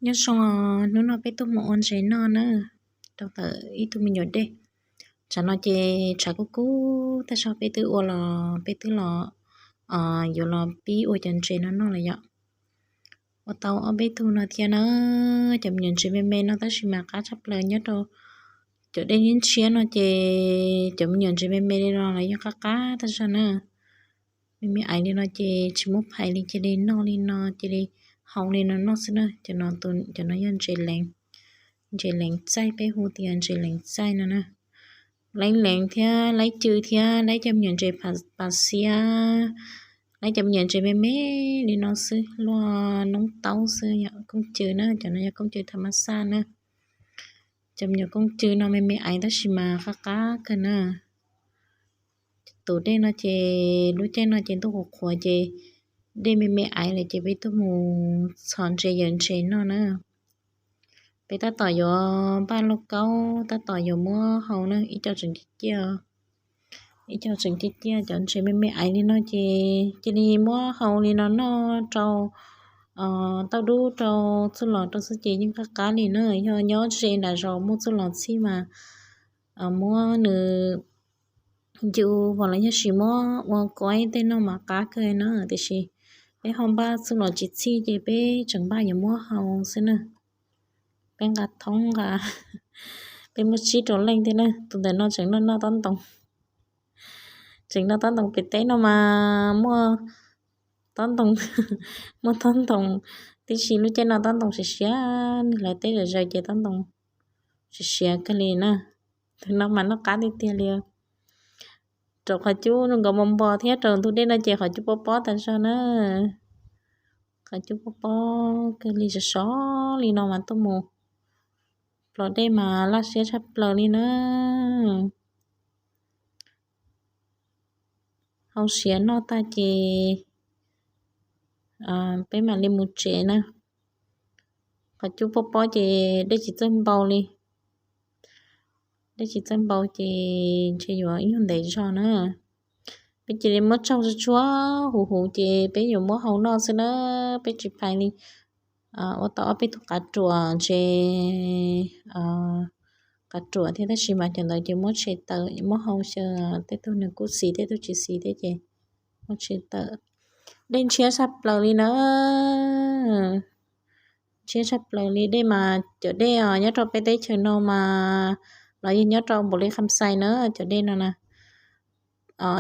Nyob zoo, hnub no peb tuaj mus ua ntses noj na, rau ntawm ib tug me nyuam dej. Tsam no ces tshav kub kub tag zog, peb twb ua los peb twb los yuav los pib ua cov ntses no noj lawm yom. Ua tau ob peb tug no thiab na, cov me nyuam ntses me me no tab sis mas qab tshaj plaws nyob rau cov dej ntshiab ntshiab no ces cov me nyuam ntses me me li no los yeej qab qab tag zog na. Me me aiv li no ces tsis muab phais li, cia li noj li no, cia li hau li no noj xwb na. Cov no yog ntses leev, ntses leev txaij, peb hu tias ntses leev txaij no na. Laib leev thiab laib cw thiab laib cov me nyuam ntses pas xiab, laib cov me nyuam ntses me me li no xwb, luaj noob taub xwb, yog koob cw na, cov no yog koob cw tham mas xaj na. Cov me nyuam koob cw no me me aiv tab sis mas qab qab kawg na. Tus dej no ces lub caij no ces ntuj qhuav qhuav ces dej me me aiv lawm ces peb tuaj mus txhos ntses yawm ntses noj na. Peb tab tom yuav npaj lauj kaub, tab tom yuav muab hau na, ib co tseem ciaj ciaj, ib co tseem ciaj ciaj, cov ntses me me aiv li no ces cia li muab hau li no noj rau tauj dub rau txuj lom rau xwb ces yeej qab qab li na. Yog nyob ze nram zos muaj txuj lom txhij mas muab nws ncu los yog sis muab ua kuaib tej noj mas qab kawg na, tiam sis peb ho npaj txuj lom tsis txhij ces peb tseem npaj yuav muab hau xwb na. Peb nqa thoob nqa, peb muab tsib rau leej thiab na. Tus ntawm no tseem noj noj tob ntoo, tseem noj tob ntoo pem teb no mas muaj tob ntoo, muaj tob ntoo tib si, lub caij no tob ntoo siav siav, nws lawv teb zom zaws ces tob ntoo siav siav kawg li na. Tus no mas noj qab tiag tiag li. Rau qhov cub zoo nkaus npo npo thiab, rau ntug dej no ces qhov cub pob pob tas zog na. Qhov cub pob pob kawg li, sov sov li no mas tuaj mus plos dej mas laj siab tshaj plaws li na. Hau siav noj tag ces peb mam li mus tsev na. Qhov cub pob pob ces dej tsis txawj npau li. Dej tsis txawj npau ces ntshe yuav ib nyuag ntev zog na. Peb cia li muab tsaug tsuag tsuag huv huv ces peb yuav muab hau noj xwb na. Peb tsis phais li. Ua tau ob peb tug qav ruam ntses, qav ruam thiab, tab sis mas cov ntawd ces muab tshem tawm, muab hau xyaw, tej tug nws kuj xis tej tug tsis xis thiab ces muab tshem tawm. Dej ntshiab tshaj plaws li na. Ntshiab tshaj plaws li. Dej mas cov dej nyob rau peb teb chaws no mas los yog nyob rau npaum li Kham Xais na, cov dej no na,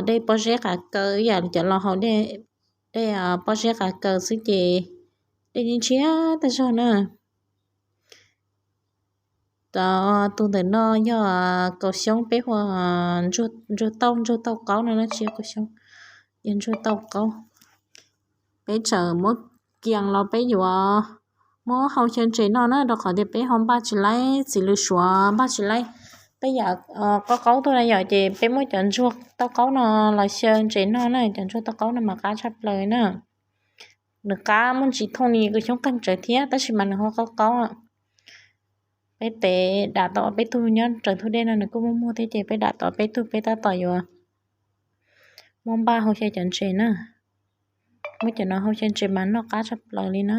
dej pob zeb qav kaws ib yam cov los haus dej pob zeb qav kaws xwb ces dej ntshiab tag zog na. Tus ntawm no yog kaus xyoob, peb hu ua ntsuag tauj, ntsuag tauj qaub no na, tsis yog kaus xyoob, yog ntsuag tauj qaub. Peb txawm muab kias los peb yuav muab hau xyaw ntses noj na, rau qhov tias peb ho npaj tsis laib, txiv lws suav npaj tsis laib peb yam qaub qaub tuaj na yom, ces peb muab cov ntsuag tauj qaub no los xyaw ntses noj na. Cov ntsuag tauj qaub no mas qab tshaj plaws na. Nws qab muaj ntsis thooj li kaus xyoob qeeg tsawv thiab, tab sis mas nws ho qaub qaub. Peb tev dam tau peb tug nyob raws ntug dej no, nws kuj muaj muag thiab ces peb dam tau peb tug, peb tab tom yuav muab npaj hau xyaw cov ntses na. Muab cov no hau xyaw ntses mas noj qab tshaj plaws li na.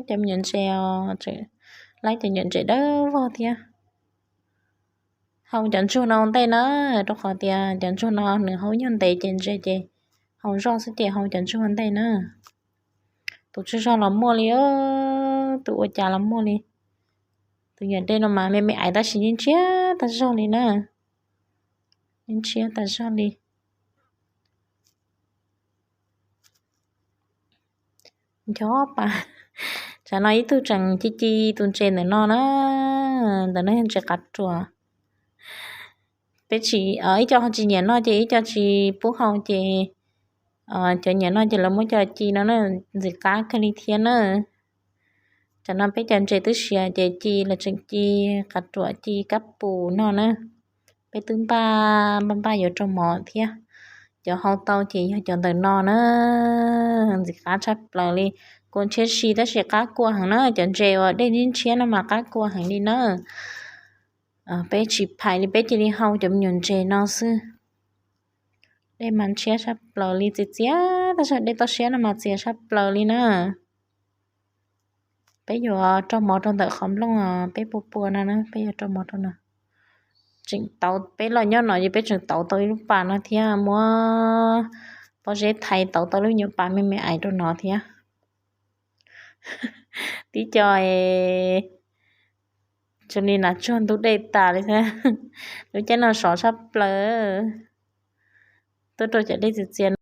Cov me nyuam ntses os, laib cov nyuam ntses dawb vog thiab. Hau cov ntsuag no ua ntej na, rau qhov tias cov ntsuag no nws hau nyuag ntev ces ntses ces hau zoj xwb ces hau cov ntsuag ua ntej na. Tus tsaug zog los muaj li, tus ua cas los muaj li. Tus nyuam dej no mas me me aiv tab sis yeej ntshiab tag zog li na. Yeej ntshiab tag zog li. Nco pas, tsam no ib tug tseem ci ci tus ntses ntawm no na, ntawm no yog ntses qav ruam. Peb tsis, ib co ho tsis nyiam noj ces ib co tsis pub hau ces cov nyiam noj ces lawv muab coj ci no na, ntxim qab kawg li thiab na. Tsam no peb cov ntses twb siav ces ci los tseem ci qav ruam ci kab pus noj na. Peb twb npaj npaj npaj yuav rau mov thiab, cov hau tau ces yog cov ntawm no na. Ntxim qab tshaj plaws li, kua ntshiab si tab sis qab kua heev na, cov ntses uas dej ntshiab ntshiab no mas qab kua heev li na. Peb tsis phais li, peb cia li hau cov me nyuam ntses no xwb. Dej mas ntshiab tshaj plaws li, txias txias tab sis dej toj siab no mas txias tshaj plaws li na. Peb yuav rau mov rau ntawm qhov nplooj peb pua pua no na, peb yuav rau mov rau no. Tseem tauv, peb los nyob no ces peb tseem tauv tau ib lub pas no thiab, muab pob zeb thaiv tauv tau lub nyuam pas me me ais rau no thiab. Tib co es zoo li nas tsuag ntub dej tas li thiab. Lub caij no sov tshaj plaws. Tuaj rau cov dej txias txias